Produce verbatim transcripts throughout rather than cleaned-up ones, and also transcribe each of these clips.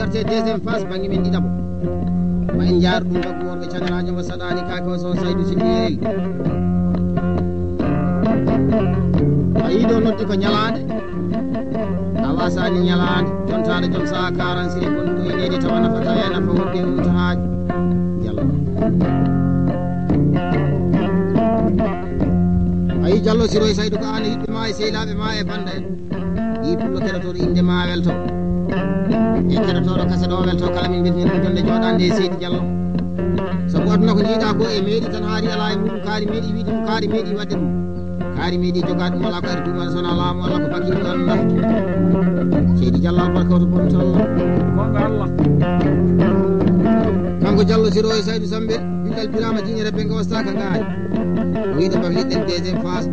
Deuxième phase, bannge men ɗiɗaɓo. Ma en njaar ɗum, baggu worɓe cagaraajo mo saɗaani kaake o, so Saydu Sinniyel. A yii ɗo noddi ko ñalaande. A wasaani ñalaande. Jontaade jom sahaa kaaransire gonɗo e leydi tawa nafata e nafa wonde e umtoraaji. Jallo. A yii Jallo Siroy Saydu ko aan e yiɗɓe ma e sehlaaɓe ma e bannda en. Yii pullo keɗotooɗo innde ma welto. E keɗotooɗo kaset o welto kala min mbeltini ɗum jonde jooɗaande e Seydi Jallo. Sabu aduna ko njiiɗa ko e meeɗi tan haari alaa e muɗum kaari meeɗi wiide ɗum kaari meeɗi waɗde ɗum. Kaari meeɗi jogaade ɗum alaa ko ari ɗum alaa so wonaa laamu alaa ko bakkiɗo ɗum alaa. Seydi Jallo albarka o to bonto Allah. Gonga Allah. Kanko Jallo Siro e Saydu Sambe, Bintal Birama Diine Rebbe nga wasta ka ngaari. O wiɗo bafliɗen deuxième phase.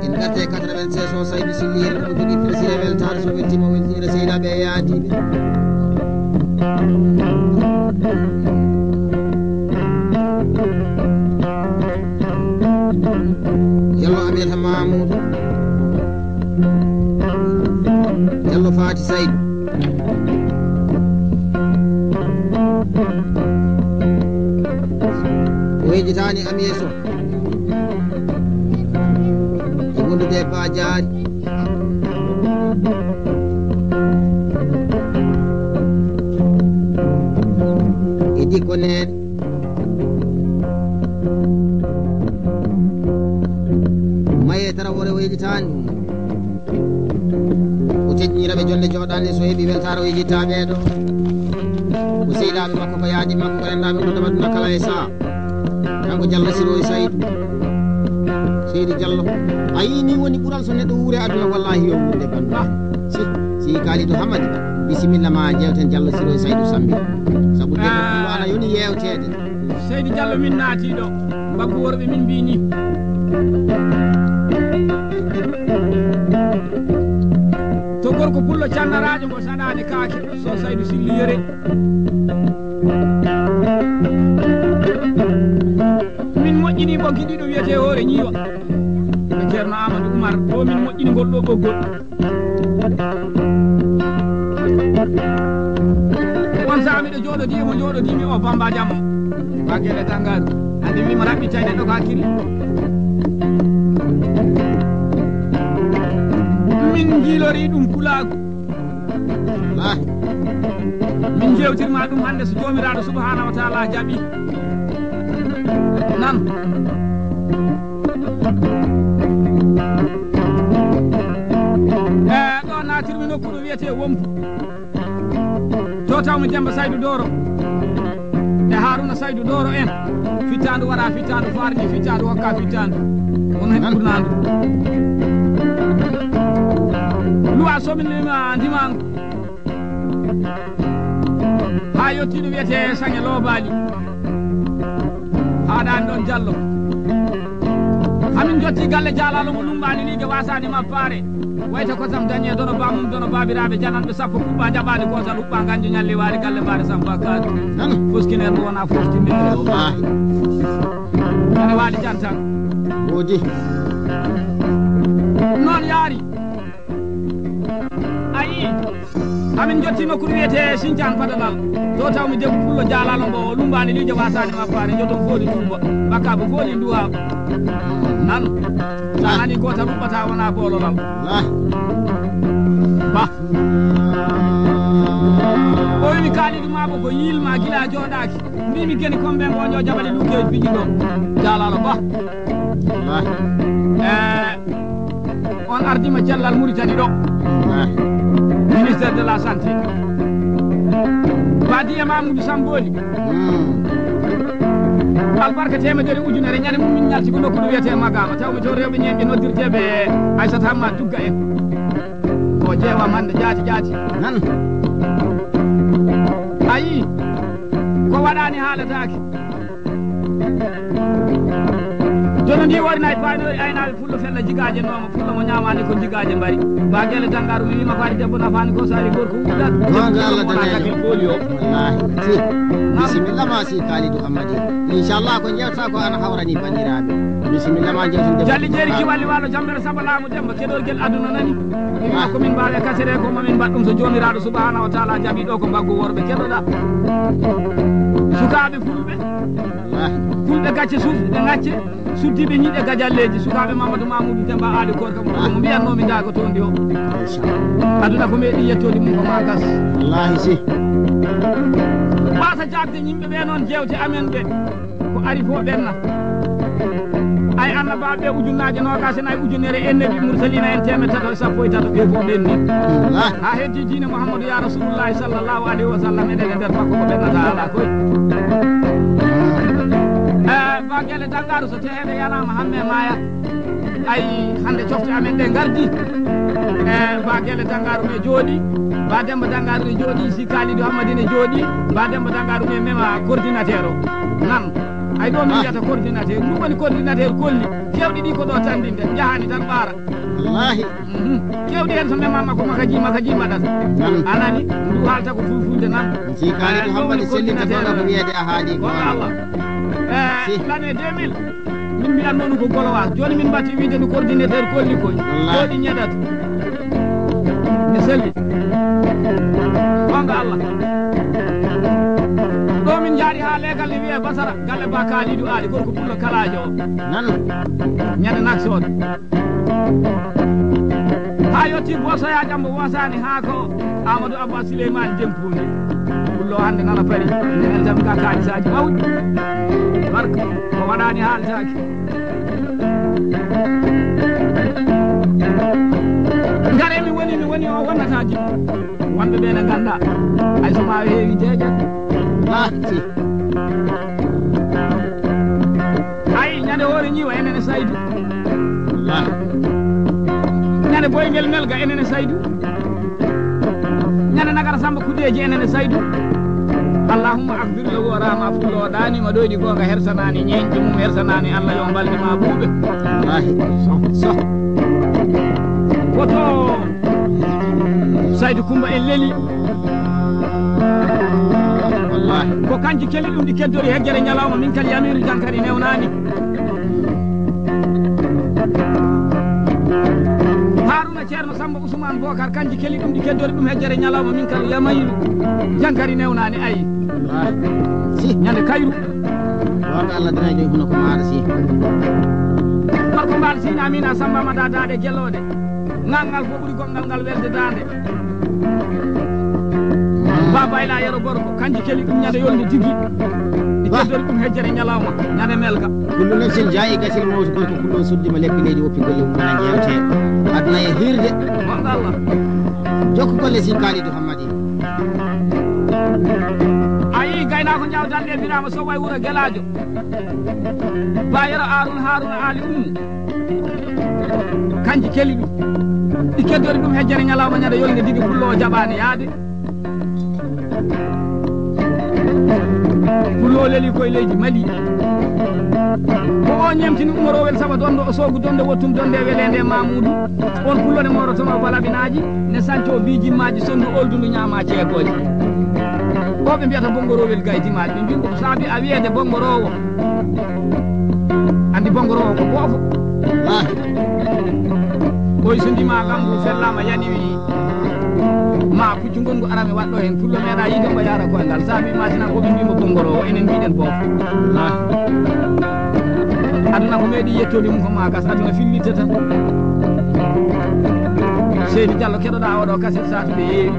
En garte quatre-vingt-seize o Saydu Silli en ko jogii filsire weltaare so weltiima weltiira sehilaɓe e yaadiiɓe. Yallo Aminata Mamoudou. Yallo Fati Saydu. O wejitaani am yeeso. E wondude e Ba Diary. E Dikko Nene. Maye Tarawore wejitaani. O teddinira ɓe jonde jooɗaande so heɓi weltaare o yejittaa ɓee ɗo. Ko sehilaɓe makko, ko yaadi makko, ko renndaaɓe, ko damaduna kala e saha. Kanko Jallo Siro e Saydu. Seydi Jallo. A yii ni woni ɓural so neɗɗo wuure aduna wallahi yo wuurde bandu. Ah, si, si Kalidou Hamadi. Bisimilla ma jewten Jallo Siro e Saydu Sambi. Sabu de Ah. Ɗum ana yoni yewteede. Seydi Jallo min naati ɗo. Mbaggu worɓe min mbi ni. To gorko pullo cannaraajo ngo saɗaade kaake, so Saydu Silli yere. Min moƴƴini ɓoggi ɗiɗo wiyetee hoore ñiiwa. Ko Ceerno Amadou Oumar, ɗo min moƴƴini ngol ɗo ɓoggol. On saha miɗo jooɗodii e mo jooɗodii mi o Bamba Jammo. Ba Gele Tangaaru. Andi mi mo raɓɓi tayne ɗo ko hakkille. Min njiilori ɗum pulaagu. Min jewtirma ɗum hannde so Joomiraaɗo Subhaanahu wa Taala jaɓi. Nan. E ɗo naatirmi nokku ɗo wiyetee Wompu. To tawmi Demba Saydu Dooro. E Haruna Saydu Dooro en. Fittaandu waɗa fittaandu, faarni fittaandu, hokka fittaandu. Won hen ɓurnaandu. Luwa somin lima ndimaangu. Haa yottiiɗo wiyetee Saŋe Loobaali. Haaɗaani ɗoon Jallo. Hamin jotti galle jaalaalo mo lumbaani liige waasaani mappaare. Wayta kosam dañi e dono bamum, dono baabiraaɓe jananɓe sappo kuɓɓa jaɓaani gootal huɓɓa nganjo ñalli waari galle mbaare sampa kaari. Fuskineer mo wona foftindeere. Wallaahi. Ene waali jantan. Woodi. Noon yaari. Ayi. Amin jotti nokku wiyetee Sincan Fadalal. To tawmi debbo pullo jaalaalo mbo o lumbaani liijo waasaani mappaare joton fooli tuuba. Bakka bo fooli duwa. Nan. Sa nani gootal ruɓɓata wona boololal. Wallaahi. Ba. O wi Kaalidu Maabo ko yiilma gila jooɗaaki. Mbimi geni kon ɓe ngonjo jabali luukeji piiji ɗo. Jaalaalo ba. Wallaahi. Eh, on ardima cellal Muritani ɗo. Wallaahi. Ministère de la Santé. Badiya Mamoudou Samboli. Hmm. Albarka temedere ujunere ñande mum min ñalti ko nokku ɗo wiyetee Magama. Taw mi to rewɓe ñeeñɓe noddirteeɓe Aissata Hamma Dugga en. Ko jeewam hannde jaati jaati. Nan. Ayi. Ko waɗaani haalataake. Jono ndi wori nay paano aynaaɓe pullo fella jigaaje nooma pullo mo ñaamaani ko jigaaje mbari. Ba gelle Tangaaru mi wiima faati debbo nafaani ko saari gorko wuudat. Gonga Allah debbo wona dagay. Kabil booli o. Wallaahi. Si. Nan. Bisimilla ma si Kalidou Hammadi. Inchallah ko jewta ko ana hawrani banndiraaɓe. Bisimilla ma, jeytude. Jalli jeeri kiwali walo jambere saba laamu Demba, keɗorgel aduna nani. Wi ko min mbaawe kasere ko mamin mbaɗ ɗum so Joomiraaɗo Subhaanahu wa Taala jaɓi ɗo ko mbaggu worɓe keɗoɗa. Sukaaɓe fulɓe, fulɓe gacce suuf, ɓe gacce. Suddiiɓe ñiiƴe gajalleeji, sukaaɓe Mamadou Mamoudou Demba Aali Korka mo mbiyatnoomi Ndaago toon ndi o. Aduna ko meeɗi yettoode mum ko ma gas. Wallaahi si. Waasa jaabde yimɓe ɓe noon jeewte amen ɗe. Ko ari fof ɓenna. Ay annabaaɓe ɓe ujunnaaje noogaas e nayi, ujunere e nebi, mursalina en teemeɗɗe tato e sappo e tato, ɓe fof ɓenni. Wallaahi. Haa heddi diine Muhammadu ya Rasulullahi sallallahu alayhi wa sallam, eɗen e nder fakko ko ɓennata alaa koy. Eh, Ba Gele Danngaru, so teheede yanaama hamme maaya. Ay, hannde cofte amen ɗe ngardi. Eh, Ba Gele Danngaru ne jooɗi, Ba Demba Danngaru ne jooɗi, si Kalidou Hammadine jooɗi, Ba Demba Danngaru ne mema coordinateur o. Nan, ay ɗo min mbiyata coordinateur, ɗum woni coordinateur kolli, kewɗi ɗi ko ɗo tandinte, jahani tan ɓaara. Wallaahi. Mhm. Kewɗi hen so memama ko makaji, makaji mbaɗata. Nan. A nani, ndu haalta ko fulfulde nan. Si Kalidou Hammadine selli ko wiyede a haali ko. Walla Allah. Eh, si. L'année deux mille, min mbiyatnoo ɗum ko Golowaas. Jooni min mbatti wiide no coordinateur kolli koy. Wallaahi. Jooɗi ñeɗat. Mi selli. Gonga Allah. Ɗo min njaari haa leegal ne wiyee Basara, galle Ba Kalidou Aali, gorko pullo kalaajo o. Nan. Ñande nak sood. Haa yotti Bosoya Jambo Wosani haa ko Amadou Abba Souleymane Jempuuni. Pullo hannde nana pari. Nenen tan ka kaalisaaji mawɗi. Barka. Ko waɗaani haaltaaki. Ngare mi woni, mi woni o wonnata jikku. Wonɓe ɓe ne ngannda. Ay so ma heewi jeeƴat. Ah, si. Ay, ñande hoore ñiwa enen e Saydu. Ah. Ñande boygel Melga enen e Saydu. Ñande Nagara Samba Kudeeji enen e Saydu. Allahumma akbir lahu wa rahma fullo ɗaani ma ɗoyɗi gonga hersanaani ñeeñɗi mum hersanaani Allah yo mbaldi ma buuɓe. Wallahi. So, so. Woto Saydu Kumba en leli. Wallahi. Ko kanji keli ɗum ɗi keddori hejjere ñalawma min kal yamiru jankari newnaani. Haruna Ceerno Samba Ousmane Bokar kanji keli ɗum ɗi keddori ɗum hejjere ñalawma min kal yamayiru jankari newnaani ayi. Wallahi. Si. Ñande kayru. Wonde Allah dana joy huno ko maɗa si. Gorko mbal si amina Samba mada daɗe gelode. Ngal ngal fof ɓuri gongal ngal welde dande. Baba ila yero gorko kanji keli ɗum ñande yolnde jigi. Ɗi keddori ɗum hejjere ñalawma ñande melga. Kullu nafsin jaa'iqatil mawt, gorko kullo suddima leppi leydi woppi golle mum ana jewte. Aduna e hirde. Wonde Allah. Jokko golle si Kalidou Hammadi. A yii gaynaako jawdande e Birama Sow way wuro Gelaajo. Bayero Arun Haruna Ali Umu. Kanji keli ɗum. Ɗi keddori ɗum hejjere ñalawma ñande yolnde digi pullo o jaɓaani yaade. Pullo o leli koye leydi Mali. Ko o ñemtini umorowel saba dondo o soogu dondo wottum donde e weleende e Mamuudu. On pullo ne moorotono balabinaaji, ne sanco biijimmaaji, sondu oldu ndu ñaama ceekooji. O ɓe mbiyata bongorowel gaydimaaji. Ɓe mbiyi ko saabi a wiyeede bongoroowo. Anndi bongoroowo ko boofo. Ah. Koy so ndima kam ngu fellaama yaniwi ma puccu ngongu arame waɗɗo heen. Pullo meeɗa yiide mbo yaara koye ngal. Saabi ma sina ko ɓe mbimo bongoroowo, enen mbiɗen boofo. Ah. Aduna ko meeɗi yettoode mum ko ma gas, aduna fillitata. Seydi Diallo, keɗoɗa oɗo kaset saatuɓe heewi.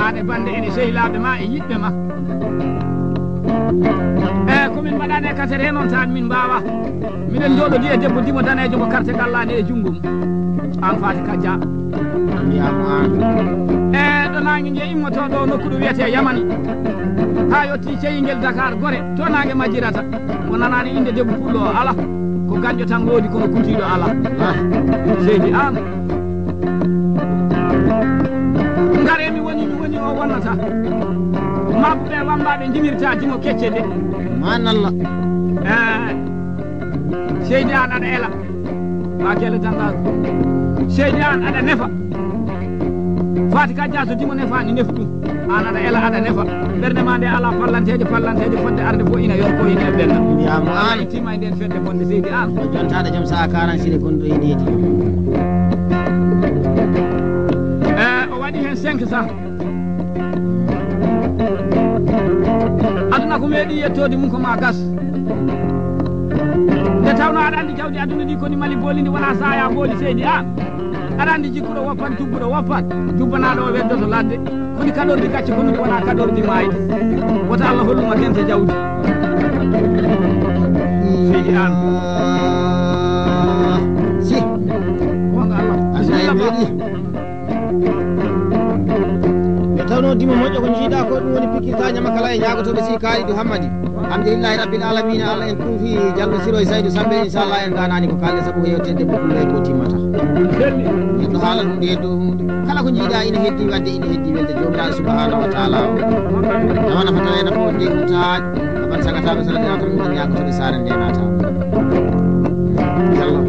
An e bande ene sehilaaɓe ma e yiɗɓe ma. E ko min mbaɗani e kaset he noon tan min mbawa. Miɗen jooɗodi e debbo dimo danejo mo karte gallani e junggum. An Fati Kajja. Wiyama an. E ɗo nangue ngue immoto ɗo nokku ɗo wiyete Yamani. Ha yetti ceyingel Dakar Gore to nangue majjirata. O nanani inde debbo pullo o ala. Ko ganjo tan woodi kono kutiɗo ala. Ah. Seydi an. Ngare mi woni, mi woni o wonnata. Mabɓe wambaɓe jimirta jimo kecce de. Manalla. Eh. Seydi an aɗa ela. Ba Gele Danngaru. Seydi an aɗa nefa. Faati ka jaaso dimo nefaani nefu ɗum. Aan aɗa ela aɗa nefa. Ɓernde ma nde alaa pallanteeje, pallanteeje fodde arde fof ina yorko ina e benna. Wiyaama aan ittiima e nden fedde bonde seydi aan. O jontaaɗo joom saha quarante sine gonɗo e leydi. Eh, o waɗi heen cinq cents. Aduna ko meeɗi yettoode mum ko ma gas. Nde tawno aɗa anndi jawdi aduna ndi koni mali booli ndi wona saya booli seydi aan. Aɗa anndi jikkuɗo woppat, jubbuɗo woppat. Jubbanaaɗo o weddoto ladde. Koni kaɗordi gacce, koni wona kaɗordi maayde. Wota Allah hollu ma dente jawdi. Seydi aan. Si. Gonga Allah. Bismillah ba. Nde tawnoo dimo moƴƴo ko njiiɗaa ko, ɗum woni pikkirta ñama kala e ñaagotooɓe si kaalidu hammadi. Alhamdulillahi rabbil alamina, Allah en kuufi Jallo Siroy Saydu Sambe, inchallah en gaanaani ko kaalde sabu ko yewtedde ɓoggol ley ko timmata. Neɗɗo haala ɗum ɗe dow kala ko njiiɗaa ina heddi wadde, ina heddi welde Joomiraaɗo subhanahu wa taala o. Tawa nafa tawa e nafa wonde ɗum taaj. Aban sagata ɓe sala ɗiɗa tan ɗum ñaagotoɓe saare nde naata. Jallo.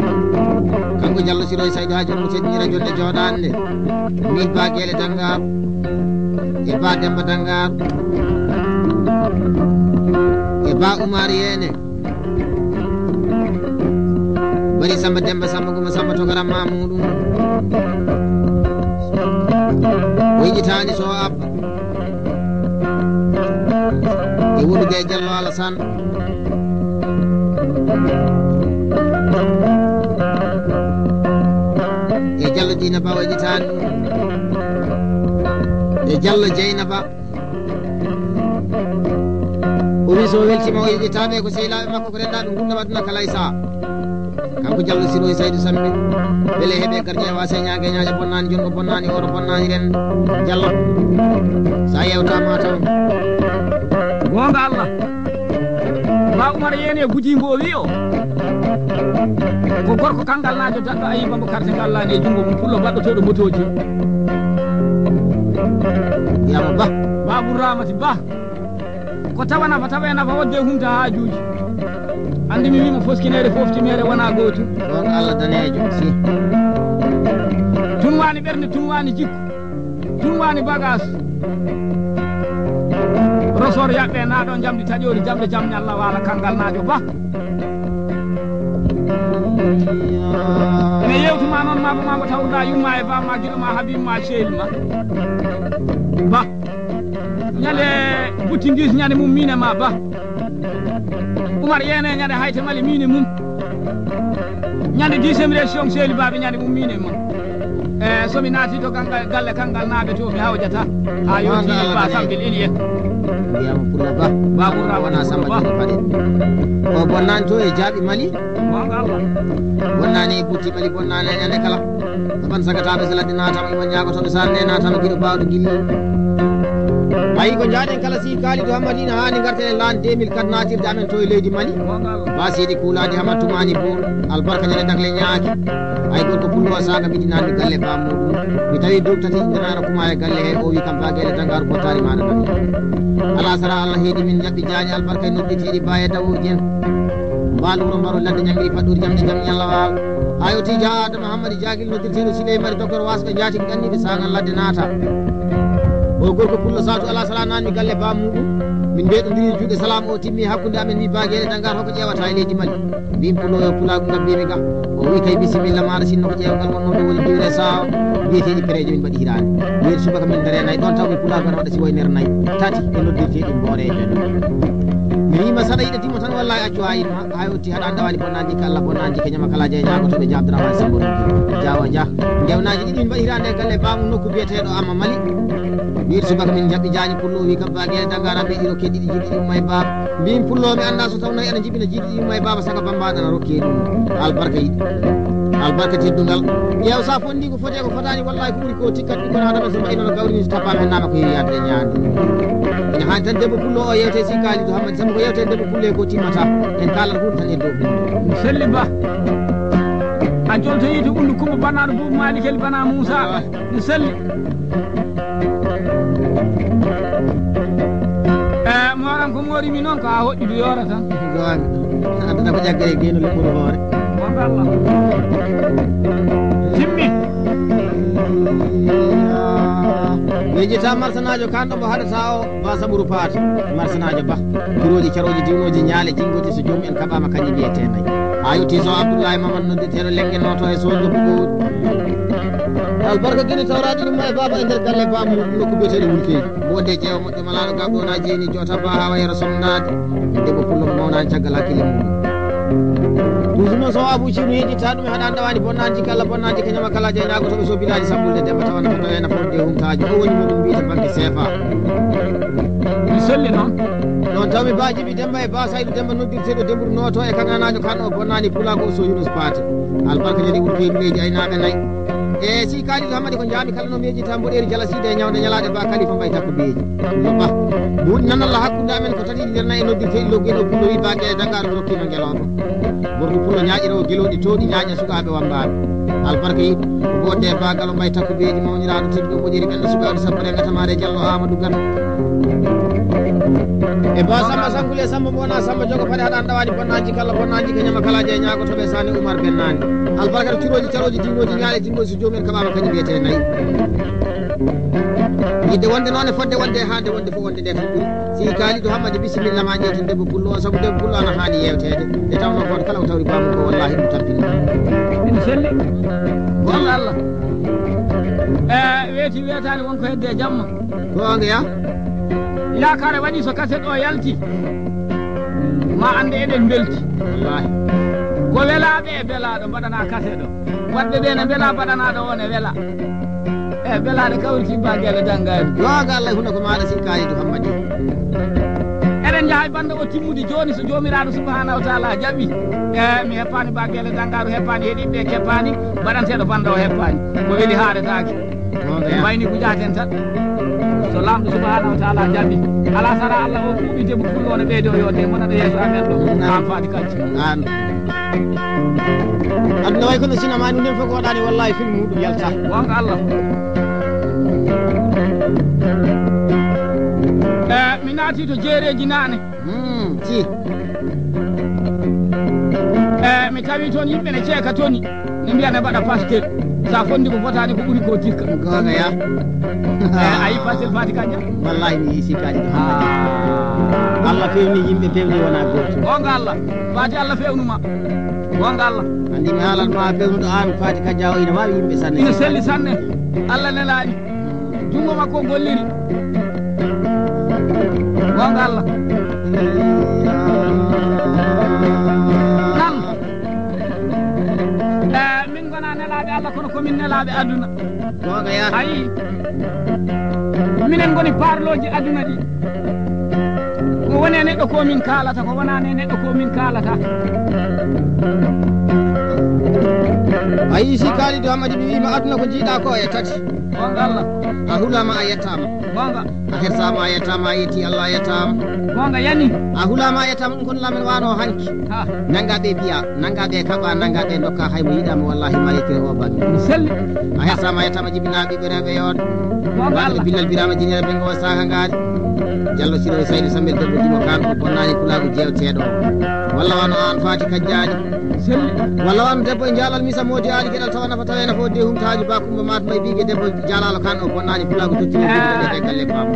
Kanko Jallo Siroy Saydu haa jooni mo teddinira jonde jooɗaande. Min ba Geele Dangar. E ba Demba Dangar. E ba Umar Yene. Bari Samba Demba Samba Guma Samba Togaram ma muɗum. O yiɗitaani so o abba. E wulude e Jallo Alasan. E Jallo Dina Ba o yiɗitaani. E Jallo Jeyna Ba. O wi so weltima o yiɗi taɓe ko sehilaɓe makko ko renda ɗum gunda waduna kala e saha. Kanko Jallo Siroy Saydu Sambe. Bele heɓe gardien wase ñaage ñaaje bonnani jongo bonnani oro bonnani ren. Jallo. Sa yewtama taw. Gonga Allah. Ba Umar Yene Gudimbo o wi o. Ko gorko kangal najo daɗɗo ayiba mo karte ngal lani e jungo mum pullo baɗɗotoɗo motoji. Yama Ba. Babu Ramati Ba. Ko tawa nafa tawa e nafa wadde humta haajuuji. Andi mi wima foskinere fof timere wona gootum. Ɗon Allah daneejo si. Tun wani ɓernde, tun wani jikku, tun wani bagage. Rosor yaɓɓe naɗo jamdi taƴori jamɗe jam ñalla wala kangal najo Ba. Ene yewtuma noon ma Ba ma mo tawruɗa yumma e bamma giɗo ma Habib ma Seyil ma Ba. Ñande butti ngis ñande mum mine ma Ba. Umar Yene ñande hayte mali mine mum. Ñande dixième région Seyil Baɓe ñande mum mine mum. E somi naati to ganga galle kangal naɓe to mi hawjata. Ha yonti ba sambil iliye. Mbiyama Pullo Ba. Babura wona Samba Ba. Joni paɗe. O bonnani to e jaaɓi Mali. Gonga Allah. Bonnani e butti Mali bonnani e ñande kala. Taban sagataɓe so ladde natama ima ñagotoɓe sar nde natama giɗo bawɗo gilli. Ayi ko jaaɗen kala si kaali to Hammadina hani garten e lan deux mille quatre natirde amen to e leydi Mali. Gonga Allah. Ba seydi kuuladi Hamad Tumani Bour albarka ñande dakle ñaaki. Ay gorko pullo saga midi nanmi galle ba muɗum. Mi tawi dow tati ndenara kuma e galle he o wi kam ba gele dangaru bottari maɗa nani. Ala sara Allah heedi min jaɓɓi jaañi albarka e noddi tiiɗi ba e dawoji en. Mbalu wuro mbaro ladde ñamiri paɗɗori jamɗe jam ñalla wawa. Ayo tija Adama Hammadi Jagil noddirteɗo Siɗe Mari docteur wasɓe jaatigi ɗanniɓe sagal ladde naata. O gorko pullo satu ala sara nanmi galle ba muɗum. Min mbeɗodiri juuɗe salam o timmi hakkude amen mi ba gele dangar hoko ƴewata e leydi Mali. Mbimi pullo yo pulagu ngam mbimi ga. O wi kay bisimilla maɗa sinno ko ƴeewgal wonnoɗo woni diwre sawa. Mbiyeteɗi perejo min mbaɗi hirani. Yeru subaka min dare nayi ɗon tawmi pulagu aɗa waɗa si way nder nayi. Tati e noddirteɗi mboore e joni. Mi wima saɗa yiɗa dimo tan wallahi accu ha yinma. Ha yotti haɗa anda wali bonnanji ka Allah bonnanji ka ñama kala je ñagotoɓe ja Abdourahmane Sambo. Jawa ja. Ndewnaji ɗiɗi min mbaɗi hirande e galle bamu nokku biyeteɗo Amma Mali. Yeru subaka min jaɓɓi jani pullo wi kam ba gele dangara ɓe ɗiɗo keddiɗi jiɗi ɗum may ba. Mbin pullo mi annda so taw nayi aɗa jibina jiiɗi ɗi may baba saga bamba aɗana rokke ɗum. Albarka yiɗi. Albarka teddungal. Ƴeew sa fondi ko foti e ko fotani wallahi ko ɓuri ko tikkat ɓikkon adama so mbayno no gawri ni so tappama hen nama ko yewi yaade e ñaade. Ina hani tan debbo pullo o yewte si kaali to hammadi sabu ko yewte debbo pulle ko timmata. En kalan hunde tan e dow. Selli ba. A joltoyi to ɓundu kumba banaɗo bubu mali keli bana moussa. Selli. Eh, moran ko morimi noon ko a hoɗɗidu yoora tan. Goonga. Addata ko ƴaggere geno le ɓuru hoore. Wonɓe Allah. Timmi. Ejita marsanaajo kan ɗo mo haɗata o ba saburu paata. Marsanaajo ba. Kurooji carooji diwnooji ñaale jinngooji so joomum en kaɓaama kañum mbiyetee nayi. Haa yottii so Abdullahi Mamad noddirteeɗo leŋŋe nooto e sooddo bugoowɗi. Albarka gine tawraaɗi ɗum e baaba e nder galle baamu nokku biyeteeɗo Wulkeeji. Mo wonde jeewa moƴƴo malaaɗo gam ɗo na jeeni joota ba haa wayra sonnaade. Debbo pullo mo mawnaani caggal hakkille mum. Ɗum noon so Abu Ciru heɗitta ɗum e haɗaani ɗawaani bonnaanji kala bonnaanji ka ñama kala jeynaago to ɓe so bilaaji sabbulde Demba tawana ko tawi ena fodde humtaaji o woni mo ɗum mbiyata banque seefa. Mi selli noon. Noon tawmi Ba Jibi Demba e Ba Saydu Demba noddirteeɗo Demburu Nooto e kananaajo kan o bonnaani pulaagu o so Yunus Paate. Albarka ñande Wulkeeji ɓeydi aynaaɓe nayi. E si Kalidu Hamadi ko njaami kala no miijita mboɗeeri jala siide e ñawde ñalaaɗe Ba Kalifa Mbay takko beeji. Yo Ba. Mbuuɗi nan Allah hakkunde amen ko tati nder nayi e noddirteeɗi logguino pullo wi Ba Gele Dagaaru rokkiima ngelooba. Gorko pullo ñaaƴiroowo gelooɗi tooɗi ñaaƴa sukaaɓe wammbaaɓe. Albarka yiɗ ko bodde e Ba Galo Mbay takko beeji mawniraaɗo tedduɗo mboɗeeri ɓenɗo sukaaɓe sappo rengata maare Jallo Amadou Gano. E Ba Samba Sangule Samba mo wona Samba jogo paɗe haɗan ɗawaani bonnaaji kala bonnaaji ko ñama kala jey ñaago to ɓe sani Umar Bennani. Albarka to cirooji carooji diwooji ñaale jinngooji so joomum en kaɓaama kañum mbiyetee nayi. Yidde wonde noon e fodde wonde e haande wonde fof wonde nde tan ɓuri. Si Kaalidu Hammadi bisimilla ma ƴeetin debbo pullo o sabu debbo pullo ana haani yeewteede. Nde tawnoo gooto kala o tawri baamu ko wallaahi ɗum tampini. Ina selli. Goonga Allah. E weeti weetaani won ko hedde jamma. Goonga ya. Yaakaare waɗi so kaset o yalti. Ma annde eɗen mbelti. Wallaahi. Ko welaaɓe e belaaɗo mbaɗanaa kaset o. Waɗɓe ɓe ne mbela mbaɗanaaɗo o ne wela. E belaaɗo kawriti Ba Gele Danngaari. Goonga Allah huno ko maaɗa si Kaalidu Hammadi. Eɗen njaha e bannda o timmude jooni so Joomiraaɗo Subhaanahu wa Taala jaɓi. E mi heppaani Ba Gele Danngaaru heppaani heɗiiɓe keppaani mbaɗanteeɗo bannda o heppaani. Ko weli haaretaake. Goonga ya. Mbayni ko jaaten tan. So Laamɗo Subhaanahu wa Taala jaɓi. Alaa sara Allah o ɓuuɓi debbo pullo o ne ɓeydo yodde mo nana yeeso amen ɗo. Naam. Aan faati kacce. Aan. Aduna way kono sinama ɗum nen fof ko waɗani wallahi film muɗum yalta. Goonga Allah. Eh, mi naati to jeereji naane. Hmm, ci. Eh, mi tawi toon yimɓe ne ceeka toni. Ne mbiya ne mbaɗa pastel. Sa fondi ko fotani ko ɓuri ko tikka. Goonga ya. Eh, a yi pastel fati kanja? Wallahi mi yi sikaji. Ah. Allah fewni yimɓe fewni wona goto. Goonga Allah. Fati Allah fewnuma. Goonga Allah. Andi mi haalan ma fewnuɗo an fati kanja o ina wawi yimɓe sanne. Ina selli sanne. Allah nelaani. Junngo makko golliri. Goonga Allah. Nan. Eh, min ngona nelaaɓe Allah, kono ko min nelaaɓe aduna. Goonga ya. Ayi. Minen ngoni parlooji aduna ɗi. Ko woni e neɗɗo ko min kaalata, ko wonaani e neɗɗo ko min kaalata. A yii si Kaalidu Hammadi mi wiima aduna ko jiiɗa ko e tati. Goonga Allah. A hulaama a yettaama. Goonga. A hersaama a yettaama a yetti Allah a yettaama. Goonga yani. A hulaama a yettaama ɗum kono lamen wano hanki. Ha. Nanga ɓe mbiya, nanga ɓe kaɓa, nanga ɓe dokka hay mo yiɗama wallahi ma yettire o bangi. Selli. A hersaama a yettaama jibinaa ɓiɓɓe rewɓe yoon. Goonga Allah. Billal birama jinere ɓe ngo saka ngaari. Jallo Siro e Saydu Sambel debbo jimo kan ko bonnani pulaagu jewteɗo. Walla wano an faati kajjaani. Selli. Walla wano debbo e jaalal misa moodi aali geɗal tawa nafa tawa nafa o de humtaaji ba kumba maat may biige debbo jaalalo kan o bonnani pulaagu tottini. Eh. Galle bam.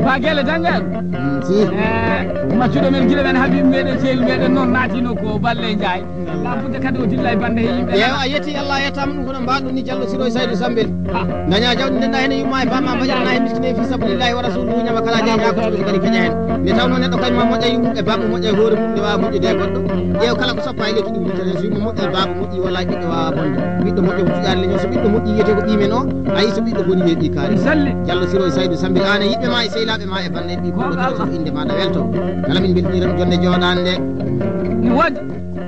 Ba gele dangal. Mm, si. Eh, maccuɗo men gila men Habib meɗen sehil meɗen noon naatino ko Balle Njaay. Labbude kadi o dilla e bannde he yimɓe. Eewa, a yetti Allah a yettaama ɗum kono mbaɗ ɗum ni Jallo Siro e Saydu Sambel. Ah. Daña jawdi ndenda hene yumma e bamma mbaɗirana he miskine fi sabilillahi wa rasuluhu ñama kala jeeya ko to kadi keña hen. Nde tawno neɗɗo kay ma moƴƴa yummu e bamma moƴƴa e hoore mum nde wawa moƴƴude e goɗɗo. Ƴeew kala ko soppa e lekki ɗum littata so yumma moƴƴi baba moƴƴi wala ɓiɗɗo wawa bonde. Ɓiɗɗo moƴƴo ko fuɗɗaade leñol so ɓiɗɗo moƴƴi yiyete ko ɓimen o. Ayi so ɓiɗɗo boni weeɓi kaari. Salli. Jallo Siro e Saydu Sambel an e yiɓɓe ma e sehilaɓe ma e banneɓe ɓiɓɓe. Goonga Allah. Inde maɗa welto. Kala min mbeltiniram jonde jooɗande. Ne woodi.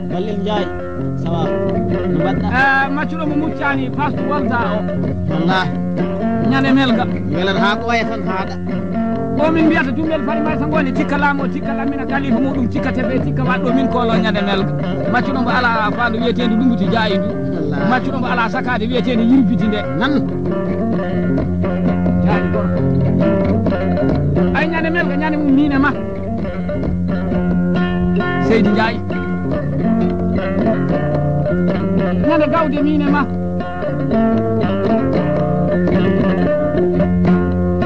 Ballel Njaay, sawa. No mbaɗɗa? Eh, maccuɗo mo muccani, pastu wonta o. Wallahi. Ñande melga. Welat haa ɓooya tan haaɗa. O min mbiyata dumbel fari may so ngoni tikka laamu o, tikka lammina kalifa muɗum, tikka tefe, tikka waɗɗo min kolo ñande melga. Maccuɗo mbo ala fandu wiyetendi lumbuti jaayi ndu. Wallahi. Maccuɗo mbo ala sakade wiyetendi yirbiti nde. Nan. Jaayi gorko. Ay ñande melga ñande mum mine ma. Seydi Njaay. Ñande gawde mine ma.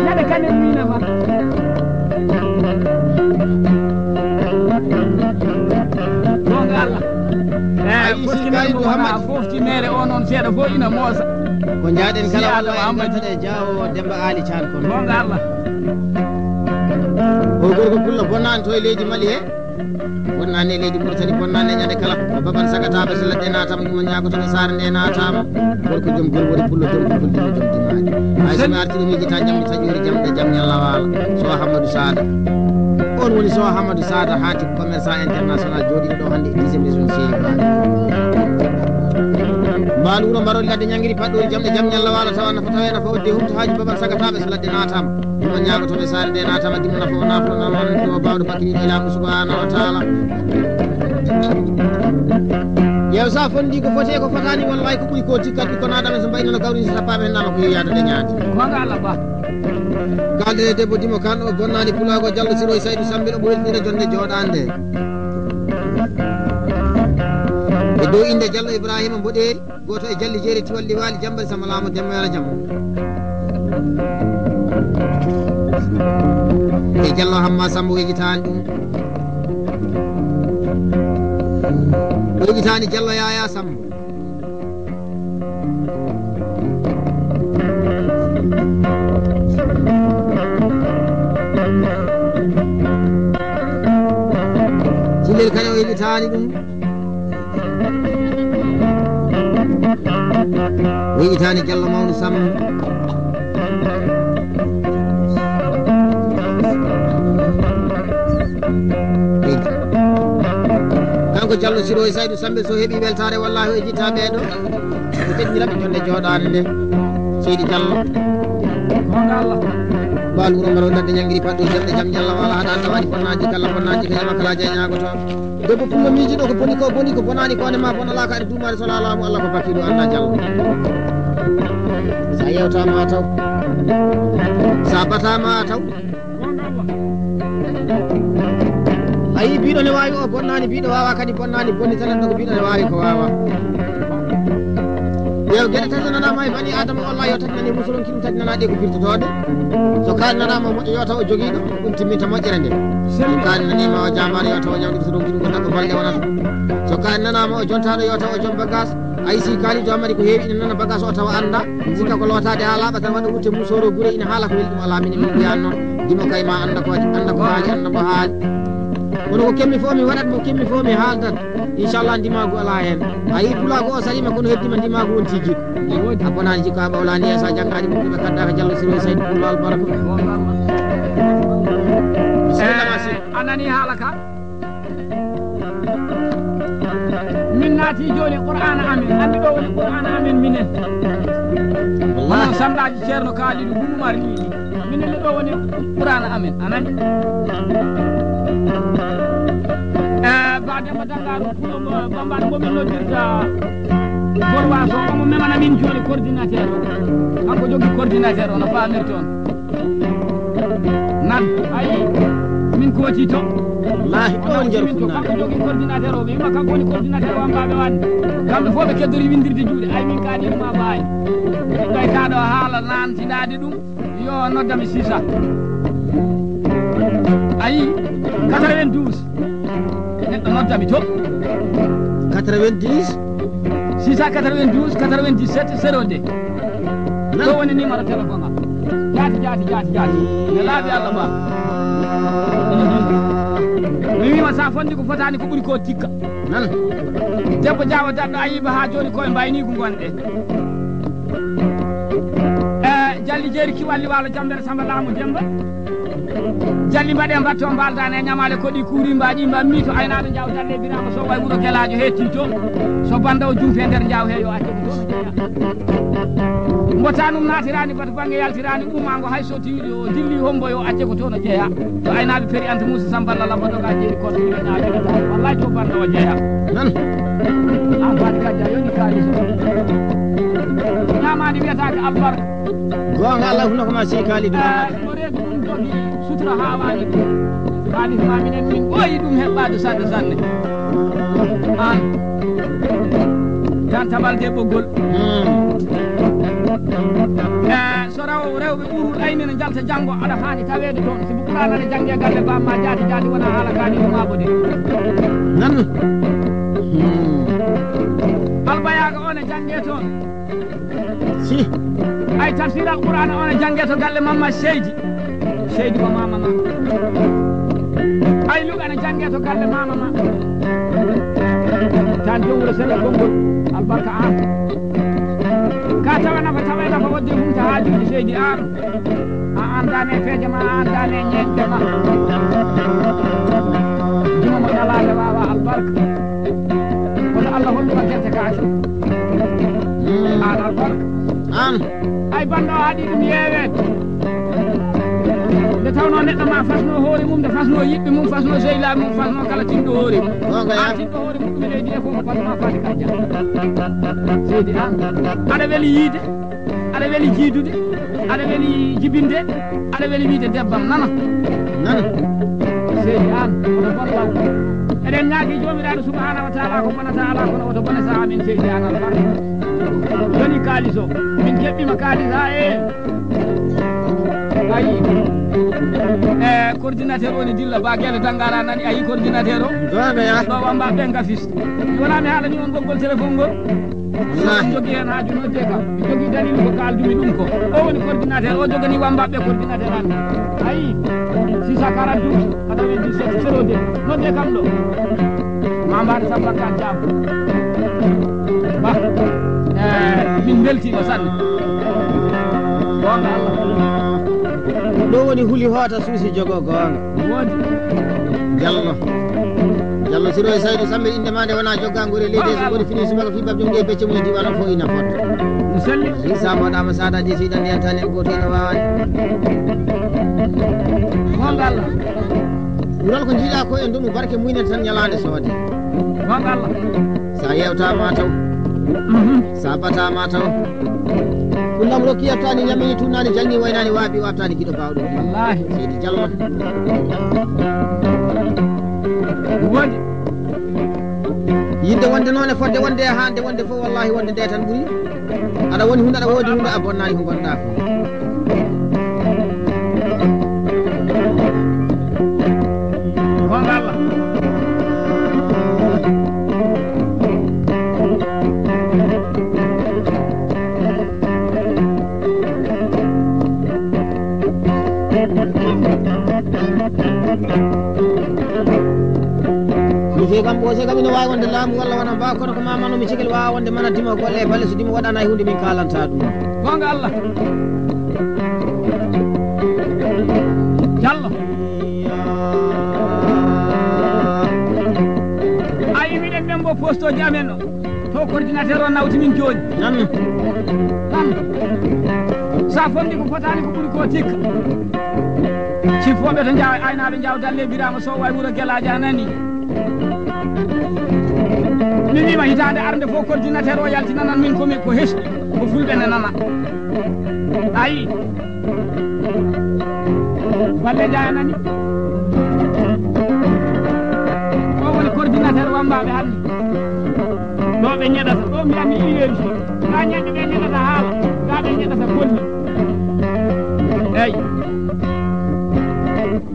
Ñande Goonga Allah. Eyi, fof si timere mo wona fof timere o noon seeɗa fof ina moosa. Ko njaaɗen kala walla en ngartat e Jaawo Demba Ali Can kon. Goonga Allah. O gorko pullo bonnaani to e leydi Mali he. Bonnaani e leydi Mauritanie, bonnaani e ñande kala. Ko Baban Sagataɓe so ladde naataama, ɗum ñaagoto ɓe saare nde naataama. Gorko jom gol woni pullo jom ko fulɓe jom dimaani. Hay so mi arti ɗum yejjita jam mi taƴori jam ɗe jam ñalla waala. So Hammadou Sada. On woni so Hammadou Sada haati commerçant international jooɗiiɗo ɗo hannde e dixième région Seyba. Mbaalu wuro mbarol ladde ñangiri paɗɗori jam ɗe jam ñalla waala tawa nafa tawa e nafa wadde humto haaji Baban Sagataɓe so ladde naataama. Ɗum o ñaagoto ɓe saare nde naataama dimo nafa o nafa o nano ɗo bawɗo bakkiniɗo e laamu subhanahu wa taala. Yew sa fondi ko foti e ko fotani wallahi ko ɓuri ko tikkat ɓikko naɗa men so mbayno no gawri so tappaɓe hen nama ko yeeyade nde ñaade. Goonga Allah ba. Kalde debbo dimo kan o bonnaani pulaago Jallo Siroy Saydu Sambil omo weltira jonde jooɗande. E dow innde Jallo Ibrahima Mboɗeeri, gooto e Jalli Jeeri Tiwal Liwaali Jammbal Sama Laamo Demba Yoro Jam. E Jallo Hamma Sambo wejitaani ɗum. Wejitaani Jallo Yaaya Sambo. Cillel kañum o yiɗitaani ɗum. O yiɗitaani Jallo Mawɗo Sam. Kanko Jallo Siro e Saydu Sambe so heɓi weltaare wallahi o e jitta ɓeeɗo. Ko teddiniraɓe jonde jooɗaade nde. Seydi Jallo. Goonga Allah. Baal wuro ngaro ladde ñangiri paɗɗo jamɗe jam ñalla wala haɗa anda waɗi bonnaaji kala bonnaaji ka yama kala jayñaago toon. Debbo pullo miijiɗo ko boni ko boni ko bonaani ko ne ma bona laaka aɗa duumaade so laalaamu Allah ko bakkiɗo anda Jallo. Sa yewtama a taw. Sa batama a taw. A yii biiɗo ne waawi o bonnaani biiɗo waawa kadi bonnaani bonni tan ko biiɗo ne waawi ko waawa. Yew geɗe tati nanaama e bani Adama wallahi yo tati nani musulunki ɗum tati nana ɗe ko firtotoode. So kaali nanaama o moƴƴo yo taw o jogiiɗo ɗum timminta moƴƴere nde. So kaali naniima o jaamaano yo taw o ñawɗi so ɗum ko ɗaɓɓo balɗe wonata. So kaali nanaama o jontaaɗo yo taw o jom bagage. Ay si kaali joomari ko heewi ina nana bagage o tawa annda. Sikka ko lootaade haa laaɓa tan waɗa wutte musoro gure ina haala ko weli ɗum alaa minen min mbiyan noon. Dimo kay ma annda ko waɗi annda ko haali annda ko haali. Kono ko kemmi fof mi waɗat mo kemmi fof mi haaldat. Inchallah ndimaagu alaa heen. A yii pulaagu o sariima kono heddima ndimaagu wonti jiɗ. A bonaani jikka a ɓawlaani heen so a janngaani ɓurɗo ɓe kaddaaka Jallo Siro e Saydu Pullo Albaraka. Bisimilla ma sik. A nani haala ka? Min naati jooni Qur'aana amen. Anndi ɗo woni Qur'aana amen minen. Wallahi. Onon sandaaji Ceerno Kaalidu Gumumar Liiɗi. Minen ɗo woni Qur'aana amen. A nani? Eh, Ba Demba Danngaaro, Pulo mo, Bambaɗo mo min noddirta Gorwa so, omo memana min jooni coordinateur o. Kanko jogi coordinateur o, no faamirton. Nan, ayi, min kooti to. Wallahi, ɗon jeru min to, funnaange. Kanko jogi coordinateur o, ɓe wima kanko woni coordinateur o, am baaɓe wani. Kamɓe fof ɓe keddori windirde juuɗe, ay min kaani ma baay. Ɓay kaɗo haala nan tindaade ɗum, yo noddami six cents. Ayi, quatre-vingt-douze. Neɗɗo noddami to. Quatre-vingt-dix. Six cent quatre-vingt-douze, quatre-vingt-dix-sept, zéro deux. Nan. Ɗo woni numéro téléphone am. Jaati, jaati, jaati, jaati. Ne laaɓi Allah ba. Mi wiima sa fondi ko fotani ko ɓuri ko tikka. Nan. Debbo Jaawo daɗɗo Ayiba ha joni koye mbaynigu gonɗe. Eh, Jalli Jeeri Kiwalli Waalo Jambere Samba Laamu Demba. Jalli mbaɗe mbatto mbalda ne ñamale koɗi kuuri mbaɗi mbammi to aynaaɓe njaw dalle Birama Sow way wuro Gelaajo hetti to. So banda o jumpe nder njaw he yo acce ko toon o jeeya. Mbota num naatirani batu bange yaltirani umango hay so tiiɗi o dilli hombo yo acce ko toon o jeeya. To aynaaɓe Peri Anta Moussa Samba Lalla Bodoga jeeri kono mi wena jeeya. Wallahi to banda o jeeya. Nan. An fadi kadi a yoni kaalis. Ñamaani wiyataake albarka. Goonga Allah huno ko ma sey kaali ɗum. Eh, no reedu ɗum jogi sutura haa waani. Kaalis ma minen min ɓooyi ɗum heɓɓaade sanne sanne. An. Tan tabal deɓɓogol. Hmm. Eh, Rewo-, rewɓe urul ayni no njalta janngo, aɗa haani taweede toon. Sibu Qur'aana ne janngee galle baam maa jaati jaati, wonaa haala kaani o maabo de. Nan. Hmm. Albayaaga o ne janngee toon. Si. Ay tafsir Al Qur'aana o ne janngee to galle Mamma Seydi. Seydi ko maama ma. Ay Luga ne janngee to galle maama ma. Tan jom wuro sella konngol. Albarka aan. Ka tawa nafa, tawa nafa, wadde humta haajuuji seydi aan. A anndaani e peeje ma, a anndaani e ñeeñɗe ma. Juma mo ñalaande waawa albarka. Kono Allah holluno gerte kaake. Aan albarka. Aan. Ay banndo o haɗi ɗum yeeweede. Nde tawnoo neɗɗo ma fasnoo hoore mum, nde fasnoo yiɓɓe mum, fasnoo sehlaaɓe mum, fasnoo kala tinɗo hoore mum. Goonga yaa. Aan tinɗo hoore mum, ɗum e leydi he fof, ko fasnoo faade ka jam. Seydi aan. Aɗa weli yiide, aɗa weli jiidude, aɗa weli jibinde, aɗa weli wiide debbam nana. Nana. Seydi aan, oto bon law. Eɗen ñaagii Joomiraaɗo Subhaanahu wa Taala ko bonata alaa, kono oto bonasa amin, seydi aan albarka. Woni kaalis o. Min keɓɓiima kaalis haa e. Ayi. E coordinateur woni dilla ba gele dangara nani ayi coordinateur o. Goonga yaa. Ɗo wamba ɓe ngafis. Mi wona mi haalani on ɓoggol téléphone ngol. Wallaahi. Jogii heen haaju nodde kam. Mi jogii daliilu ko kaaldumi ɗum ko. O woni coordinateur, o joganii wambaɓe coordinateur an. Ayi. Six cent quarante-douze, quatre-vingt-dix-sept, zéro deux. Nodde kam ɗo. Ma mbaɗ samba ka jam. Ba. Eh, min mbeltiima sanne. Goonga Allah. Ɗo woni huli hoota suusi jogo goonga. Woodi. Jallo. Jallo Siro e Saydu Sambe, innde ma nde wona jogga ngure leydi, so woni fini subaka fi bab jom nge becce mum e diwan o fof ina fota. Mi selli. Isa mo dama sada di si dan yan tanen ko teno wawan. Goonga Allah. Wural ko jiiɗa ko e ndumu barke muynen tan ñalaande soode. Goonga Allah. Sa yewtama taw. Mhm. Sa batama taw. Ɗum lam rokki yettani ñamini tunnani janni waynani waabi wabtani giɗo bawɗo. Wallaahi. Seydi Jallo. Woodi. Yidde wonde noon e fodde wonde e haande wonde fof, wallaahi wonde nde tan ɓuri. Aɗa woni hunde, aɗa woodi hunde, a bonnaani ko ngonɗaa ko. Goonga Allah. Mi fii kam ɓoose kam ina waawi wonde laamu walla wona mba, kono ko ma mano mi cikil waawa wonde mana dima golle e balle so dima waɗana e hunde min kalanta ɗum. Goonga Allah. Jallo. Ayi miɗen ɓen mbo postoji amen o. To coordinateur o nawti min jooni. Nan. Nan. Sa fondi ko fotani ko ɓuri ko tikka. Cippooɓe to njaw aynaaɓe njaw dalle Birama Sow way wuro Gelaaji a nani. Mi wiima hitaande arde fof coordinateur o yaltinanan min komi ko hesɗi ko fulɓe ne nana. Ayi. Balle Njaay a nani? O woni coordinateur wammbaaɓe hannde. Ɗo ɓe ñeɗata, ɗo mbiyanmi iyeeji. Ga ñañɓe ɓe ñeɗata haala, ga ɓe ñeɗata golle. Eyi.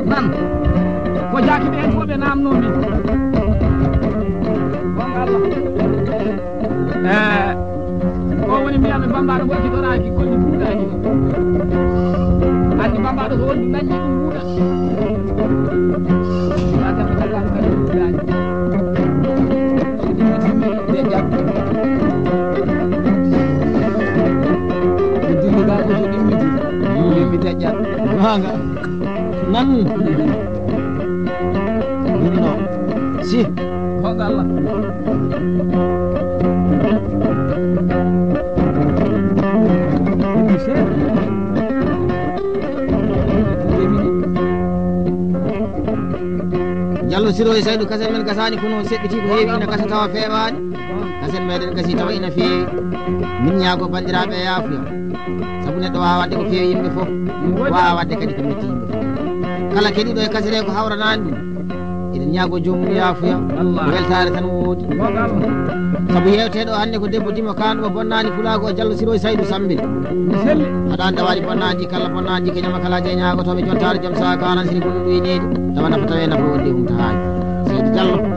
Nan. Ko jaaki ɓe en fof ɓe naamnoo min. Goonga Allah. Eh, o woni mbiyanmi bambaɗo ko jitoraaki golli buuɗaani. Anndi bambaɗo so wondu dañi ɗum buuɗa. Adama tagaɗo kadi buuɗaani. Ɓe jam. Ɓe dilli ba ko so ɗimmiti. Ɓe mi taƴƴa. Goonga. Nan. Ɗum noon. Si. Goonga Allah. Jallo Siro e Saydu, kasen men gasaani kono on seɓɓiti ko heewi ina gasa tawa feewaani. Kasen meɗen gasi tawa ina feewi. Min ñaago banndiraaɓe e yaafuya. Sabu neɗɗo waawa waɗde ko feewi yimɓe fof. Waawa waɗde kadi ko metti yimɓe fof. Kala keɗiɗo e kasere ko hawranaani ɗum. Eɗen ñaago joomum yaafuya. Weltaare tan woodi. Sabu yewteɗo hannde ko debbo dimo kanɗo mo bonnaani pulaagu o Jallo Siroy Saydu Sambe. Haɗa anda waɗi bonnaani kala bonnaani ko ñama kala je ñaagotoɓe jontaare jom sa karan siri ko ɗum ɗoyneede. Tawa nafa tawe nafa wonde humta haali. Seydi Jallo.